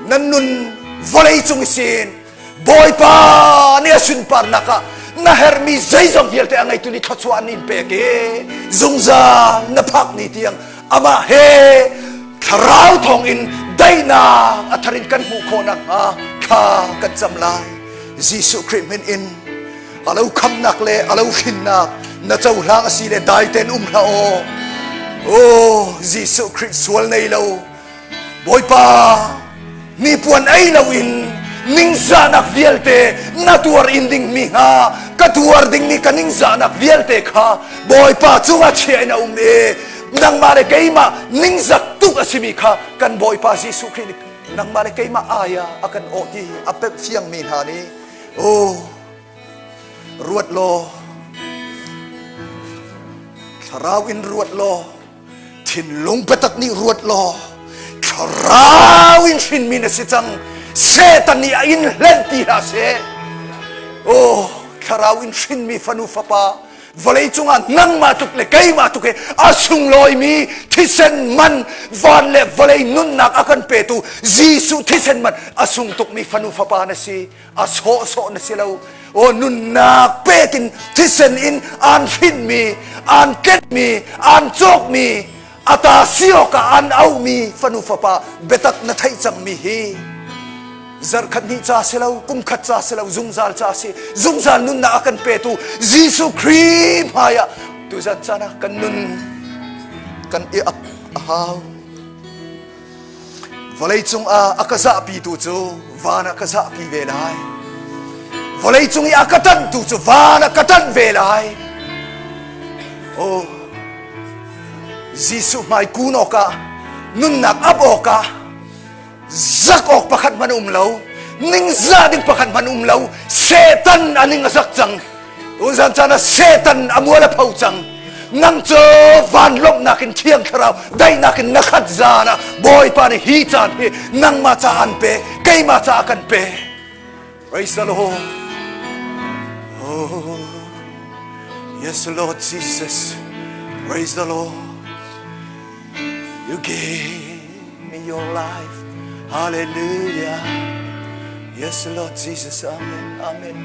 nan nun vawlei cung i sin Bawipa nih a sunparnak ah na herhmi zeizong vialte a ngeitu nih thluachuah an in pek i zungzal na phak ni tiang amah he thlarau thawng in daihnak a thar in kan hmuh khawh nakhnga thla kan cam lai. Jesuh Khrih min in a lo khamnak le a lo hrinnak na cohlang a si le dai tein um hlah aw. Oh, Jesuh Khrih sual nei lo Bawipa, hnipuan ei loin ningzahnak vialte na tuar in dingmi hnga ka tuar dingmi ka ningzahnak vialte kha Bawipa cungah chia in a um i nangmah le keimah ningzak tuk a simi kha kan Bawipa Jesuh Khrih nih nangmah le keimah ai ah a kan awh ti a pemh fiangmi hna nih oh ruat law, thlarau in ruat law, thinlung biatak nih ruat law, thlarau in hrinmi na si cang. Satan nih a in hlen ti hlah seh. Oh, thlarau in hrinmi fanu fapa, vawlei cungah nangmah tuk le keimah tuk he a sunglawimi thisen man, van le vawlei nunnak a kan petu Jesuh thisen man a sung tukmi fanu fapa na si. A sawhsawh na si lo. O, nunnak pekin thisen in aan hrinmi, aan tlenmi, aan cawkmi, ata si awkah aan auhmi fanu fapa biatak na theih cangmi hi zarkhat hnih ca si lo, kum khat ca si lo, zungzal ca si. Zungzal nunnak a kan petu Jesuh Khrih hmaiah tuzan caan ah kan nun kan i ap a hau. Vawleicung ah a ka zahpitu cu van ah ka zahpi ve lai. Vawleicung i a ka ṭanhtu cu van ah ka ṭanh ve lai. Oh, Jesuh hmai kun awkah, nunnak ap awkah zak awk pakhat hmanh um lo, ningzah ding pakhat hmanh um lo. Satan a ning a zak cang. Tuzan caan ah Satan a mual a pho cang. Nang cu van lawmhnak in, Thiang Thlarau daihnak in na khat zan ah Bawipa nih hi caan hi nangmah ca an pe, keimah ca a kan pe. Praise the Lord. Oh, yes, Lord Jesus. Praise the Lord. You gave me your life. Hallelujah. Yes, Lord Jesus. Amen. Amen.